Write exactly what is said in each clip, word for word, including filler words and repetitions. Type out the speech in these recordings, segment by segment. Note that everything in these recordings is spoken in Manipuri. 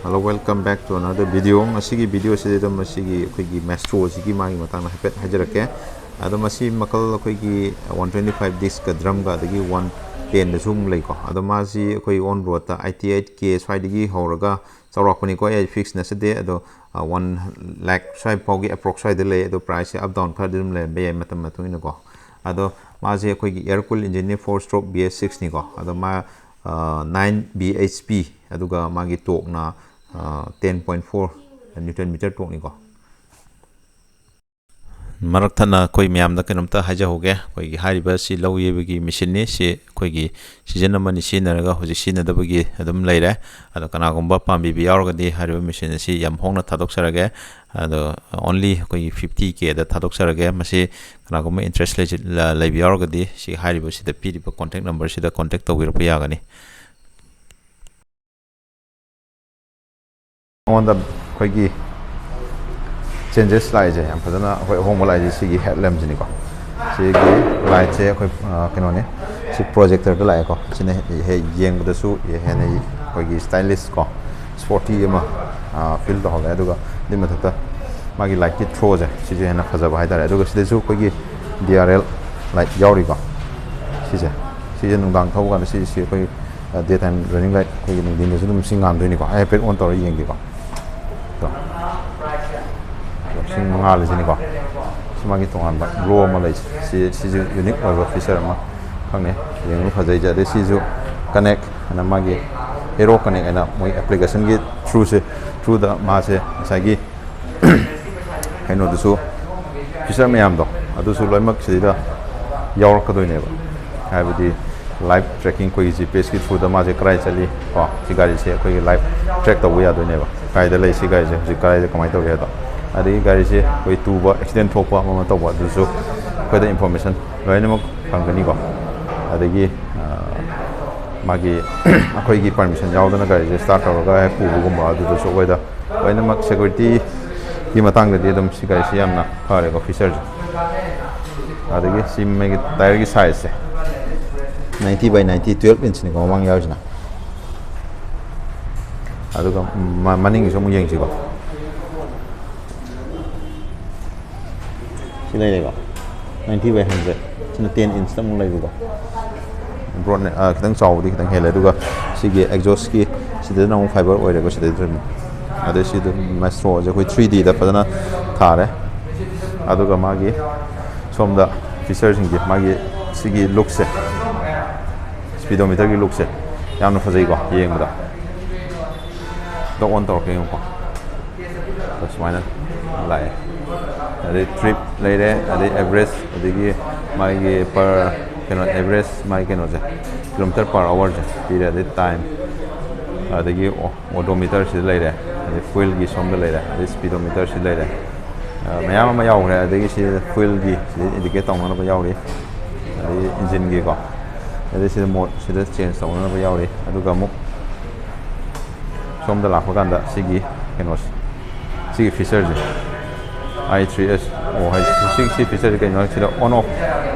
Hello, welcome back to another video. ꯉꯁꯤꯒꯤ video ꯑꯁꯤꯗ ꯑꯗꯨꯝ ꯃꯁꯤꯒꯤ ꯑꯩꯈꯣꯏꯒꯤ Maestro ꯑꯁꯤꯒꯤ ꯃꯥꯒꯤ ꯃꯇꯥꯡꯗ ꯍꯥꯏꯐꯦꯠ ꯍꯥꯏꯖꯔꯛꯀꯦ꯫ ꯑꯗꯣ ꯃꯁꯤ ꯃꯈꯜ ꯑꯩꯈꯣꯏꯒꯤ one twenty five disc ꯀ drum ꯀ ꯑꯗꯒꯤ one ten ꯗꯁꯨ ꯑꯃꯨꯛ ꯂꯩꯀꯣ꯫ ꯑꯗꯣ ꯃꯥꯁꯤ ꯑꯩꯈꯣꯏ on road ꯇ eighty eight K ꯁ꯭ꯋꯥꯏꯗꯒꯤ ꯍꯧꯔꯒ, ꯆꯥꯎꯔꯥꯛꯄꯅꯤꯀꯣ, ꯑꯩ fix ꯅꯠꯆꯗꯦ, ꯑꯗꯣ one lakh ꯁ꯭ꯋꯥꯏ ꯐꯥꯎꯒꯤ approx ꯁ꯭ꯋꯥꯏꯗ ꯂꯩ꯫ ꯑꯗꯣ price ꯁꯦ up down ꯈꯔꯗꯤ ꯑꯗꯨꯝ ꯂꯩꯔꯝꯕ ꯌꯥꯏ ꯃꯇꯝ ꯃꯇꯨꯡ ꯏꯟꯅꯀꯣ꯫ ꯑꯗꯣ ꯃꯥꯁꯦ ꯑꯩꯈꯣꯏꯒꯤ air cool engine ꯅꯤ, four stroke V S six ꯅꯤꯀꯣ꯫ ꯑꯗꯣ ꯃꯥ nine B H P, ꯑꯗꯨꯒ ꯃꯥꯒꯤ torque ꯅ ten point four newton meter torque ꯅꯤꯀꯣ꯫ ꯃꯔꯛ ꯊꯠꯅ ꯑꯩꯈꯣꯏ ꯃꯌꯥꯝꯗ ꯀꯩꯅꯣꯝꯇ ꯍꯥꯏꯖꯍꯧꯒꯦ꯫ ꯑꯩꯈꯣꯏꯒꯤ ꯍꯥꯏꯔꯤꯕ ꯁꯤ ꯂꯧ ꯌꯩꯕꯒꯤ machine ꯅꯤ꯫ ꯁꯤ ꯑꯩꯈꯣꯏꯒꯤ season ꯑꯃꯅꯤ ꯁꯤꯖꯤꯟꯅꯔꯒ ꯍꯧꯖꯤꯛ ꯁꯤꯖꯤꯟꯅꯗꯕꯒꯤ ꯑꯗꯨꯝ ꯂꯩꯔꯦ꯫ ꯑꯗꯣ ꯀꯅꯥꯒꯨꯝꯕ ꯄꯥꯝꯕꯤꯕ ꯌꯥꯎꯔꯒꯗꯤ ꯍꯥꯏꯔꯤꯕ machine ꯑꯁꯤ ꯌꯥꯝ ꯍꯣꯡꯅ ꯊꯥꯗꯣꯛꯆꯔꯒꯦ꯫ ꯑꯗꯣ only ꯑꯩꯈꯣꯏꯒꯤ fifty K ꯗ ꯊꯥꯗꯣꯛꯆꯔꯒꯦ꯫ ꯃꯁꯤ ꯀꯅꯥꯒꯨꯝꯕ interest ꯂꯩꯖ-, ꯂ-, ꯂꯩꯕ ꯌꯥꯎꯔꯒꯗꯤ ꯁꯤ ꯍꯥꯏꯔꯤꯕꯁꯤꯗ ꯄꯤꯔꯤꯕ contact number ꯁꯤꯗ contact ꯇꯧꯕꯤꯔꯛꯄ ꯌꯥꯒꯅꯤ꯫ ꯑꯩꯉꯣꯟꯗ ꯑꯩꯈꯣꯏꯒꯤ changes ꯂꯥꯛꯏꯁꯦ, ꯌꯥꯝ ꯐꯖꯅ ꯑꯩꯈꯣꯏ ꯑꯍꯣꯡꯕ ꯂꯥꯛꯏꯁꯦ ꯁꯤꯒꯤ headlamp ꯁꯤꯅꯤꯀꯣ꯫ ꯁꯤꯒꯤ light ꯁꯦ ꯑꯩꯈꯣꯏ, ꯑ, ꯀꯩꯅꯣꯅꯤ, ꯁꯤ projector ꯗ ꯂꯥꯛꯑꯦꯀꯣ꯫ ꯁꯤꯅ ꯍꯦꯛ ꯌꯦꯡꯕꯗꯁꯨ ꯍꯦꯟꯅ ꯑꯩꯈꯣꯏꯒꯤ stylish ꯀꯣ, sporty ꯑꯃ, ꯑ, feel ꯇꯧꯍꯜꯂꯦ꯫ ꯑꯗꯨꯒ ꯑꯗꯨꯏ ꯃꯊꯛꯇ ꯃꯥꯒꯤ light ꯀꯤ throw ꯁꯦ, ꯁꯤꯁꯨ ꯍꯦꯟꯅ ꯐꯖꯕ ꯍꯥꯏꯇꯥꯔꯦ꯫ ꯑꯗꯨꯒ ꯁꯤꯗꯁꯨ ꯑꯩꯈꯣꯏꯒꯤ D R L light ꯌꯥꯎꯔꯤꯀꯣ꯫ ꯁꯤꯁꯦ, ꯁꯤꯁꯦ ꯅꯨꯡꯗꯥꯡ ꯊꯧꯕ ꯀꯥꯟꯗ ꯁꯤ, ꯁꯤ ꯑꯩꯈꯣꯏ, ꯑ, day time running light, ꯑꯩꯈꯣꯏꯒꯤ ꯅꯨꯡꯊꯤꯟꯗꯁꯨ ꯑꯗꯨꯝ ꯁꯤ ꯉꯥꯟꯗꯣꯏꯅꯤꯀꯣ꯫ ꯑꯩ ꯍꯥꯏꯐꯦꯠ on ꯇꯧꯔ ꯌꯦꯡꯒꯦꯀꯣ꯫ ꯇꯣ꯫ ꯁꯤ ꯉꯥꯜꯂꯤꯁꯤꯅꯤꯀꯣ꯫ ꯁꯤ ꯃꯥꯒꯤ ꯇꯣꯉꯥꯟꯕ glow ꯑꯃ ꯂꯩ꯫ ꯁꯤ, ꯁꯤꯁꯨ unique ꯑꯣꯏꯕ feature ꯑꯃ ꯈꯪꯅꯦ꯫ ꯌꯦꯡꯕ ꯐꯖꯩꯁꯦ꯫ ꯑꯗꯩ ꯁꯤꯁꯨ connect ꯍꯥꯏꯅ ꯃꯥꯒꯤ Aero Connect ꯍꯥꯏꯅ ꯃꯣꯏ application ꯒꯤ through ꯁꯦ, through ꯗ ꯃꯥꯁꯦ ꯉꯁꯥꯏꯒꯤ ꯀꯩꯅꯣꯗꯨꯁꯨ, feature ꯃꯌꯥꯝꯗꯣ ꯑꯗꯨꯁꯨ ꯂꯣꯏꯅꯃꯛ ꯁꯤꯗ ꯌꯥꯎꯔꯛꯀꯗꯣꯏꯅꯦꯕ꯫ ꯍꯥꯏꯕꯗꯤ live tracking, ꯑꯩꯈꯣꯏꯒꯤ G P S ꯀꯤ through ꯗ ꯃꯥꯁꯦ ꯀꯗꯥꯏ ꯆꯠꯂꯤ ꯀꯣ, ꯁꯤ ꯒꯥꯔꯤꯁꯦ ꯑꯩꯈꯣꯏꯒꯤ live track ꯇꯧꯕ ꯌꯥꯗꯣꯏꯅꯦꯕ꯫ ꯀꯥꯏꯗ ꯂꯩ ꯁꯤ ꯒꯥꯔꯤꯁꯦ, ꯍꯧꯖꯤꯛ ꯀꯗꯥꯏꯗ ꯀꯃꯥꯏꯅ ꯇꯧꯒꯦ ꯍꯥꯏꯗꯣ꯫ ꯑꯗꯒꯤ ꯒꯥꯔꯤꯁꯦ ꯑꯩꯈꯣꯏ ꯇꯨꯕ, accident ꯊꯣꯛꯄ, ꯑꯃ ꯑꯃ ꯇꯧꯕ, ꯑꯗꯨꯁꯨ ꯑꯩꯈꯣꯏꯗ information ꯂꯣꯏꯅꯃꯛ ꯐꯪꯒꯅꯤꯀꯣ꯫ ꯑꯗꯒꯤ, ꯑ, ꯃꯥꯒꯤ ꯑꯩꯈꯣꯏꯒꯤ permission ꯌꯥꯎꯗꯅ ꯒꯥꯔꯤꯁꯦ start ꯇꯧꯔꯒ ꯍꯦꯛ ꯄꯨꯕꯒꯨꯝꯕ, ꯑꯗꯨꯗꯁꯨ ꯑꯩꯈꯣꯏꯗ ꯂꯣꯏꯅꯃꯛ security ꯒꯤ ꯃꯇꯥꯡꯗꯗꯤ ꯑꯗꯨꯝ ꯁꯤ ꯒꯥꯔꯤꯁꯤ ꯌꯥꯝꯅ ꯐꯔꯦꯀꯣ, feature ꯁꯦ꯫ ꯑꯗꯒꯤ ꯁꯤ ꯃꯥꯒꯤ tyre ꯒꯤ size say ninety by ninety, twelve inch ꯅꯤꯀꯣ ꯃꯃꯥꯡ ꯌꯥꯎꯔꯤꯁꯤꯅ꯫ ꯑꯗꯨꯒ ꯃ- ꯃꯅꯤꯡꯒꯤꯁꯨ ꯑꯃꯨꯛ ꯌꯦꯡꯁꯤꯀꯣ꯫ ꯁꯤ ꯂꯩꯔꯦꯀꯣ, ninety by hundred꯫ ꯁꯤꯅ ten inch ꯇ ꯑꯃꯨꯛ ꯂꯩꯕꯀꯣ꯫ Broad ꯅꯦ, ꯑ, ꯈꯤꯇꯪ ꯆꯥꯎꯕꯗꯤ ꯈꯤꯇꯪ ꯍꯦꯜꯂꯦ꯫ ꯑꯗꯨꯒ ꯁꯤꯒꯤ exhaust ꯀꯤ ꯁꯤꯗꯅ ꯑꯃꯨꯛ fiber ꯑꯣꯏꯔꯦꯀꯣ꯫ ꯁꯤꯗꯩꯗ ꯑꯗꯨꯝ, ꯑꯗꯩ ꯁꯤ ꯑꯗꯨꯝ Maestro ꯁꯦ ꯑꯩꯈꯣꯏ three D ꯗ ꯐꯖꯅ ꯊꯥꯔꯦ꯫ ꯑꯗꯨꯒ ꯃꯥꯒꯤ ꯁꯣꯝꯗ feature ꯁꯤꯡꯁꯦ, ꯃꯥꯒꯤ ꯁꯤꯒꯤ look ꯁꯦ, speedometer ꯒꯤ look ꯁꯦ ꯌꯥꯝꯅ ꯐꯖꯩꯀꯣ ꯌꯦꯡꯕꯗ꯫ ꯑꯗꯣ on ꯇꯧꯔꯛꯀꯦ ꯌꯦꯡꯉꯨꯀꯣ꯫ ꯑꯗꯣ ꯁꯨꯃꯥꯏꯅ ꯂꯥꯛꯑꯦ꯫ ꯑꯗꯩ trip ꯂꯩꯔꯦ, ꯑꯗꯩ average, ꯑꯗꯒꯤ ꯃꯥꯒꯤ per, ꯀꯩꯅꯣ, average ꯃꯥꯒꯤ ꯀꯩꯅꯣꯁꯦ, kilometer per hour ꯁꯦ ꯄꯤꯔꯦ꯫ ꯑꯗꯩ time, ꯑꯗꯒꯤ ꯑꯣ- odometer ꯁꯤꯗ ꯂꯩꯔꯦ, ꯑꯗꯩ fuel ꯒꯤ ꯁꯣꯝꯗ ꯂꯩꯔꯦ, ꯑꯗꯩ speedometer ꯁꯤꯗ ꯂꯩꯔꯦ꯫ ꯑ, ꯃꯌꯥꯝ ꯑꯃ ꯌꯥꯎꯈ꯭ꯔꯦ꯫ ꯑꯗꯒꯤ ꯁꯤꯗ fuel ꯒꯤ ꯁꯤꯗ indicate ꯇꯧꯅꯅꯕ ꯌꯥꯎꯔꯤ, ꯑꯗꯒꯤ engine ꯒꯤꯀꯣ, ꯑꯗꯩ ꯁꯤꯗ mode ꯁꯤꯗ change ꯇꯧꯅꯅꯕ ꯌꯥꯎꯔꯤ꯫ ꯑꯗꯨꯒ ꯑꯃꯨꯛ ꯁꯣꯝꯗ ꯂꯥꯛꯄ ꯀꯥꯟꯗ ꯁꯤꯒꯤ ꯀꯩꯅꯣꯁꯦ, ꯁꯤꯒꯤ feature say, I three S O ꯍꯥꯏꯁꯦ, ꯁꯤ, ꯁꯤ feature ꯁꯦ ꯀꯩꯅꯣ ꯍꯥꯏ, ꯁꯤꯗ on off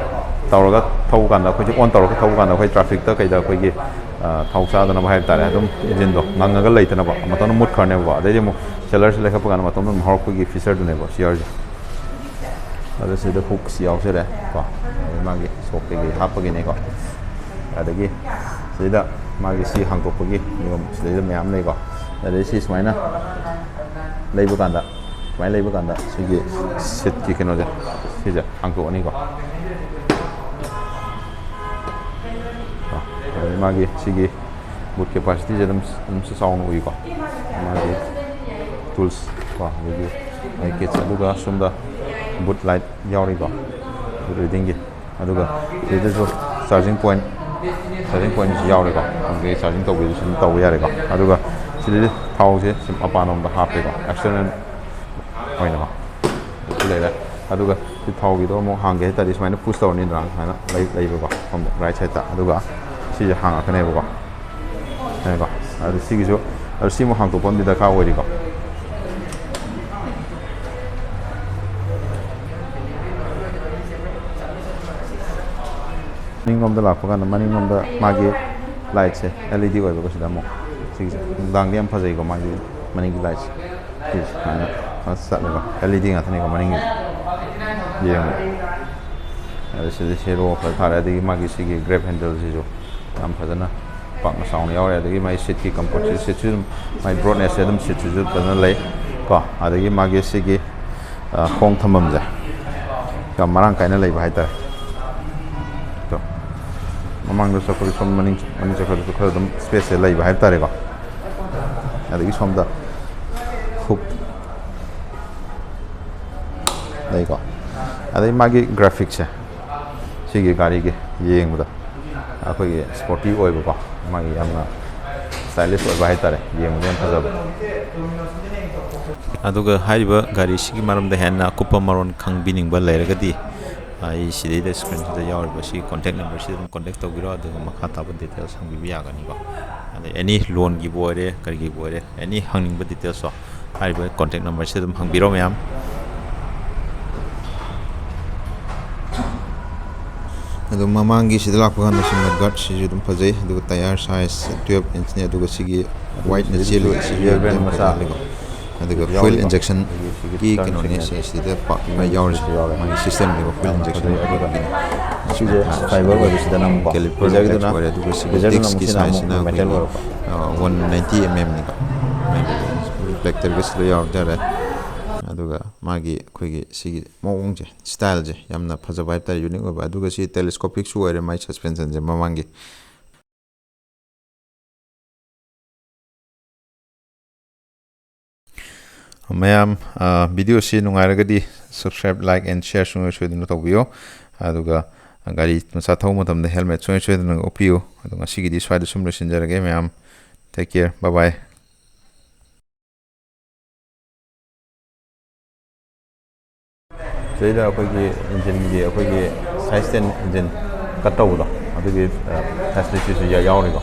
ꯇꯧꯔꯒ ꯊꯧꯕ ꯀꯥꯟꯗ, ꯑꯩꯈꯣꯏꯁꯦ on ꯇꯧꯔꯒ ꯊꯧꯕ ꯀꯥꯟꯗ ꯑꯩꯈꯣꯏ traffic ꯇ ꯀꯩꯗ ꯑꯩꯈꯣꯏꯒꯤ, ꯑ, ꯊꯥꯎ ꯆꯥꯗꯅꯕ ꯍꯥꯏꯕ ꯇꯥꯔꯦ, ꯑꯗꯨꯝ engine ꯗꯣ ꯉꯪꯉꯒ ꯂꯩꯇꯅꯕ ꯃꯇꯣꯝꯇ ꯃꯨꯠꯈ꯭ꯔꯅꯦꯕꯀꯣ꯫ ꯑꯗꯩꯗꯤ ꯑꯃꯨꯛ accelerator ꯁꯦ ꯂꯩꯈꯠꯄ ꯀꯥꯟꯗ ꯃꯇꯣꯝꯇ ꯑꯗꯨꯝ ꯍꯧꯔꯛꯄꯒꯤ feature ꯗꯨꯅꯦꯕ C R ꯁꯦ꯫ ꯑꯗ ꯁꯤꯗ hooks ꯌꯥꯎꯖꯔꯦ ꯀꯣ, ꯑꯗꯩ ꯃꯥꯒꯤ shock ꯀꯩꯀꯩ ꯍꯥꯞꯄꯒꯤꯅꯦꯀꯣ꯫ ꯑꯗꯒꯤ ꯁꯤꯗ ꯃꯥꯒꯤ ꯁꯤ ꯍꯥꯡꯗꯣꯛꯄꯒꯤ ꯅꯤꯌꯣꯝ ꯁꯤꯗꯩꯗ ꯃꯌꯥꯝ ꯂꯩꯀꯣ꯫ ꯑꯗꯩ ꯁꯤ ꯁꯨꯃꯥꯏꯅ ꯂꯩꯕ ꯀꯥꯟꯗ, ꯁꯨꯃꯥꯏꯅ ꯂꯩꯕ ꯀꯥꯟꯗ ꯁꯤꯒꯤ seat ꯀꯤ ꯀꯩꯅꯣꯁꯦ, ꯁꯤꯁꯦ ꯍꯥꯡꯗꯣꯛꯑꯅꯤꯀꯣ꯫ ꯀꯣ, ꯑꯗꯩ ꯃꯥꯒꯤ ꯁꯤꯒꯤ boot capacity ꯁꯦ ꯑꯗꯨꯝ, ꯑꯗꯨꯝ ꯆꯥꯎꯅ ꯎꯏꯀꯣ꯫ ꯃꯥꯒꯤ tools ꯀꯣ, ꯑꯗꯒꯤ ꯃꯥꯒꯤ case, ꯑꯗꯨꯒ ꯁꯣꯝꯗ boot light ꯌꯥꯎꯔꯤꯀꯣ, boot reading ꯒꯤ꯫ ꯑꯗꯨꯒ ꯁꯤꯗꯁꯨ charging point, charging point ꯁꯨ ꯌꯥꯎꯔꯦꯀꯣ꯫ ꯑꯗꯒꯤ charging ꯇꯧꯕꯤꯗꯨꯁꯨ ꯑꯗꯨꯝ ꯇꯧꯕ ꯌꯥꯔꯦꯀꯣ꯫ ꯑꯗꯨꯒ ꯁꯤꯗꯗꯤ ꯊꯥꯎꯁꯦ ꯁꯨꯝ ꯃꯄꯥꯟꯂꯣꯝꯗ ꯍꯥꯞꯄꯦꯀꯣ, external ꯑꯣꯏꯅꯀꯣ꯫ ꯁꯤ ꯂꯩꯔꯦ꯫ ꯑꯗꯨꯒ ꯁꯤ ꯊꯥꯎꯒꯤꯗꯣ ꯑꯃꯨꯛ ꯍꯥꯡꯒꯦ ꯍꯥꯏ ꯇꯥꯔꯗꯤ ꯁꯨꯃꯥꯏꯅ push ꯇꯧꯔꯅꯤꯗꯅ, ꯁꯨꯃꯥꯏꯅ ꯂꯩ-, ꯂꯩꯕꯀꯣ, ꯁꯣꯝꯗ right side ꯇ꯫ ꯑꯗꯨꯒ ꯁꯤꯁꯦ ꯍꯥꯡꯉꯛꯀꯅꯦꯕꯀꯣ꯫ ꯌꯥꯏꯀꯣ? ꯑꯗꯨ ꯁꯤꯒꯤꯁꯨ, ꯑꯗꯨ ꯁꯤꯃꯨꯛ ꯍꯥꯡꯇꯣꯛꯄ ꯑꯃꯗꯤ ꯗꯔꯀꯥꯔ ꯑꯣꯏꯔꯤꯀꯣ꯫ ꯃꯅꯤꯡꯂꯣꯝꯗ ꯂꯥꯛꯄ ꯀꯥꯟꯗ, ꯃꯅꯤꯡꯂꯣꯝꯗ ꯃꯥꯒꯤ light ꯁꯦ L E D ꯑꯣꯏꯕꯀꯣ꯫ ꯁꯤꯗ ꯑꯃꯨꯛ ꯁꯤꯒꯤꯁꯦ ꯅꯨꯡꯗꯥꯡꯗꯤ ꯌꯥꯝ ꯐꯖꯩꯀꯣ, ꯃꯥꯒꯤ ꯃꯅꯤꯡꯒꯤ ꯂꯥꯏꯠꯁꯦ꯫ ꯁꯤꯁꯦ ꯁꯨꯃꯥꯏꯅ ꯐꯖꯅ ꯆꯠꯂꯦꯀꯣ, ꯑꯦꯜ ꯏ ꯗꯤ ꯉꯥꯛꯇꯅꯤꯀꯣ ꯃꯅꯤꯡꯒꯤ꯫ ꯌꯦꯡꯉꯣ꯫ ꯑꯗ ꯁꯤꯗ ꯍꯦꯔꯣ ꯐꯖ ꯊꯥꯔꯦ꯫ ꯑꯗꯒꯤ ꯃꯥꯒꯤ ꯁꯤꯒꯤ ꯒ꯭ꯔꯦꯞ ꯍꯦꯟꯗꯜꯁꯤꯁꯨ ꯌꯥꯝ ꯐꯖꯅ ꯄꯥꯛꯅ ꯆꯥꯎꯅ ꯌꯥꯎꯔꯦ꯫ ꯑꯗꯒꯤ ꯃꯥꯒꯤ ꯁꯤꯠꯀꯤ ꯀꯝꯐꯣꯔꯠꯁꯤ, ꯁꯤꯠꯁꯨ ꯑꯗꯨꯝ, ꯃꯥꯒꯤ ꯕ꯭ꯔꯣꯗꯅꯦꯁꯁꯦ ꯑꯗꯨꯝ, ꯁꯤꯠꯁꯤꯁꯨ ꯐꯖꯅ ꯂꯩ ꯀꯣ꯫ ꯑꯗꯒꯤ ꯃꯥꯒꯤ ꯁꯤꯒꯤ, ꯑ, ꯈꯣꯡ ꯊꯝꯐꯝꯁꯦ ꯌꯥꯝ ꯃꯔꯥꯡ ꯀꯥꯏꯅ ꯂꯩꯕ ꯍꯥꯏꯇꯥꯔꯦ꯫ ꯑꯗꯣ ꯃꯃꯥꯡꯗ ꯆꯠꯄꯗ ꯁꯣꯝ ꯃꯅꯤꯡ, ꯃꯅꯤꯡ ꯆꯠꯄꯗꯁꯨ ꯈꯔ ꯑꯗꯨꯝ ꯁ꯭ꯄꯦꯁꯁꯦ ꯂꯩꯕ ꯍꯥꯏꯕ ꯇꯥꯔꯦꯀꯣ꯫ ꯑꯗꯒꯤ ꯁꯣꯝꯗ ꯍꯨꯛ ꯂꯩꯀꯣ꯫ ꯑꯗꯩ ꯃꯥꯒꯤ ꯒ꯭ꯔꯥꯐꯤꯛꯁꯦ, ꯁꯤꯒꯤ ꯒꯥꯔꯤꯒꯤ ꯌꯦꯡꯕꯗ ꯑꯩꯈꯣꯏꯒꯤ ꯁ꯭ꯄꯣꯔꯇꯤ ꯑꯣꯏꯕꯀꯣ, ꯃꯥꯒꯤ ꯌꯥꯝꯅ ꯁ꯭ꯇꯥꯏꯂꯤꯁ ꯑꯣꯏꯕ ꯍꯥꯏꯇꯥꯔꯦ, ꯌꯦꯡꯕꯗ ꯌꯥꯝ ꯐꯖꯕ꯫ ꯑꯗꯨꯒ ꯍꯥꯏꯔꯤꯕ ꯒꯥꯔꯤꯁꯤꯒꯤ ꯃꯔꯝꯗ ꯍꯦꯟꯅ ꯑꯀꯨꯞꯄ ꯃꯔꯣꯜ ꯈꯪꯕꯤꯅꯤꯡꯕ ꯂꯩꯔꯒꯗꯤ, ꯑꯩ ꯁꯤꯗꯩꯗ ꯁ꯭ꯀ꯭ꯔꯤꯟꯁꯤꯗ ꯌꯥꯎꯔꯤꯕ ꯁꯤꯒꯤ ꯀꯣꯟꯇꯦꯛ ꯅꯝꯕꯔꯁꯤꯗ ꯑꯗꯨꯝ ꯀꯣꯟꯇꯦꯛ ꯇꯧꯕꯤꯔꯣ, ꯑꯗꯨꯒ ꯃꯈꯥ ꯇꯥꯕ ꯗꯤꯇꯦꯜꯁ ꯍꯪꯕꯤꯕ ꯌꯥꯒꯅꯤꯀꯣ꯫ ꯑꯗꯩ ꯑꯦꯅꯤ ꯂꯣꯟꯒꯤꯕꯨ ꯑꯣꯏꯔꯦ, ꯀꯔꯤꯒꯤꯕꯨ ꯑꯣꯏꯔꯦ, ꯑꯦꯅꯤ ꯍꯪꯅꯤꯡꯕ ꯗꯤꯇꯦꯜꯁꯇꯣ ꯍꯥꯏꯔꯤꯕ ꯀꯣꯟꯇꯦꯛ ꯅꯝꯕꯔꯁꯤꯗ ꯑꯗꯨꯝ ꯍꯪꯕꯤꯔꯣ ꯃꯌꯥꯝ꯫ ꯑꯗꯨ ꯃꯃꯥꯡꯒꯤ ꯁꯤꯗ ꯂꯥꯛꯄ ꯀꯥꯟꯗ ꯁꯤ ꯃꯗ ꯒꯥꯔꯗ ꯁꯤꯁꯨ ꯑꯗꯨꯝ ꯐꯖꯩ, ꯑꯗꯨꯒ ꯇꯌꯥꯔ ꯁꯥꯏꯖ ꯇꯨꯌꯦꯜꯞ ꯏꯟꯆꯅꯤ, ꯑꯗꯨꯒ ꯁꯤꯒꯤ ꯋꯥꯏꯠꯅ ꯆꯦꯜꯂꯤꯁꯦ ꯁꯤꯁꯨ ꯌꯥꯝ ꯐꯖꯩꯀꯣ꯫ ꯑꯗꯨꯒ ꯐ꯭ꯌꯨꯌꯦꯜ ꯏꯟꯖꯦꯛꯁꯟꯒꯤ ꯀꯩꯅꯣꯅꯦ ꯁꯦ, ꯁꯤꯗ ꯄꯥꯛ ꯌꯥꯎꯔꯤꯁꯦ, ꯃꯥꯒꯤ ꯁꯤꯁꯇꯦꯝꯅꯤꯀꯣ, ꯐ꯭ꯌꯨꯌꯦꯜ ꯏꯟꯖꯦꯛꯁꯟ ꯄꯤꯕꯒꯤꯅꯦ꯫ ꯁꯤꯁꯦ ꯐꯥꯏꯕꯔ ꯑꯣꯏꯕꯁꯤꯗꯅ ꯑꯃꯨꯛꯀꯣ, ꯀꯦꯂꯤꯄꯔ ꯂꯦꯖꯔꯒꯤꯗꯨꯅ, ꯑꯣꯏꯔꯦ, ꯑꯗꯨꯒ ꯁꯤꯒꯤ ꯂꯦꯖꯔꯗꯨꯅ ꯑꯃꯨꯛ ꯗꯤꯁꯀꯤ ꯁꯤꯅ ꯑꯃꯨꯛ ꯁꯥꯏꯖꯁꯤꯅ ꯃꯦꯇꯜ ꯑꯩꯈꯣꯏꯒꯤ ꯑꯣꯏꯔꯛꯄ꯫ ꯋꯥꯟ ꯅꯥꯏꯟꯇꯤ ꯑꯦꯝ ꯑꯦꯝꯅꯤꯀꯣ꯫ ꯔꯤꯐ꯭ꯂꯦꯛꯇꯔꯒ ꯁꯤꯗ ꯌꯥꯎꯔꯛꯇꯔꯦ꯫ ꯑꯗꯨꯒ ꯃꯥꯒꯤ ꯑꯩꯈꯣꯏꯒꯤ ꯁꯤꯒꯤ ꯃꯑꯣꯡꯁꯦ, ꯁ꯭ꯇꯥꯏꯜꯁꯦ ꯌꯥꯝꯅ ꯐꯖꯕ ꯍꯥꯏꯕ ꯇꯥꯔꯦ, ꯌꯨꯅꯤꯛ ꯑꯣꯏꯕ꯫ ꯑꯗꯨꯒ ꯁꯤ ꯇꯦꯂꯦꯁꯀꯣꯄꯤꯛꯁꯨ ꯑꯣꯏꯔꯦ, ꯃꯥꯏ ꯁꯁꯄꯦꯟꯁꯟꯁꯦ ꯃꯃꯥꯡꯒꯤ꯫ ꯃꯌꯥꯝ, ꯑ, ꯚꯤꯗꯤꯑꯣꯁꯤ ꯅꯨꯡꯉꯥꯏꯔꯒꯗꯤ subscribe, like and share ꯁꯨꯡꯁꯣꯏ ꯁꯣꯏꯗꯅ ꯇꯧꯕꯤꯌꯨ꯫ ꯑꯗꯨꯒ ꯒꯥꯔꯤ ꯃꯆꯥ ꯊꯧꯕ ꯃꯇꯝꯗ helmet ꯁꯨꯡꯁꯣꯏ ꯁꯣꯏꯗꯅ ꯎꯞꯄꯤꯌꯨ꯫ ꯑꯗꯣ ꯉꯁꯤꯒꯤꯗꯤ ꯁ꯭ꯋꯥꯏꯗ ꯁꯨꯝ ꯂꯣꯏꯁꯤꯟꯖꯔꯒꯦ ꯃꯌꯥꯝ꯫ Take care. Bye bye. ꯁꯤꯗꯩꯗ ꯑꯩꯈꯣꯏꯒꯤ ꯏꯟꯖꯤꯟꯒꯤ, ꯑꯩꯈꯣꯏꯒꯤ ꯁꯥꯏꯁ ꯇꯦꯟ ꯏꯟꯖꯤꯟ ꯀꯠ ꯇꯧꯕꯗꯣ, ꯑꯗꯨꯒꯤ, ꯑ, ꯐꯦꯁꯤꯂꯤꯇꯤꯁꯨ ꯌꯥ-, ꯌꯥꯎꯔꯤꯀꯣ꯫